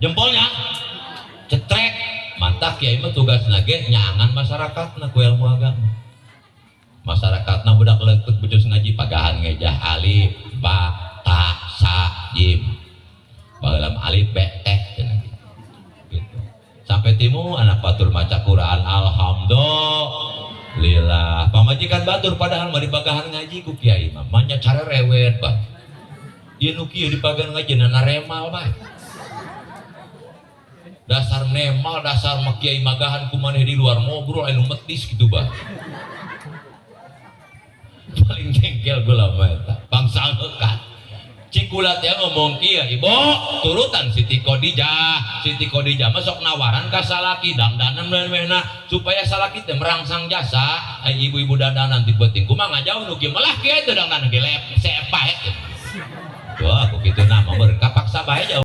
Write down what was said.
Jempolnya cetrek. Mantap, kiai mah tugasna ge nyaangan masyarakatna ku ilmu agama. Masyarakatna budak leutik becus ngaji, pagahan ngejah alif ba ta sa jim. Baheula mah alif b t cenah gitu. Sampai timu anak batur maca Quran, alhamdulillah. Pamajikan batur padahal mah dipagahan ngaji ku kiai mah manya cara rewet bah. Ieu nu kieu dipagahan ngaji na remal bah. Dasar nemal, dasar mah kiai magahan ku maneh di luar ngobrol anu metis gitu bah. Paling jengkel gue lama eta bangsa kan. Cikula teh ngomong kieu, "Ibu turutan Siti Khadijah." Siti Khadijah mah sok nawaran ka salaki dangdanan mena supaya salaki teh merangsang jasa. Ai ibu-ibu dandanan ti beuting kumaha ngajauh nu kieu malah kieu teh dangdanan ge lep sepaet. Wah, aku kitu nama meureun kapaksa bae jauh.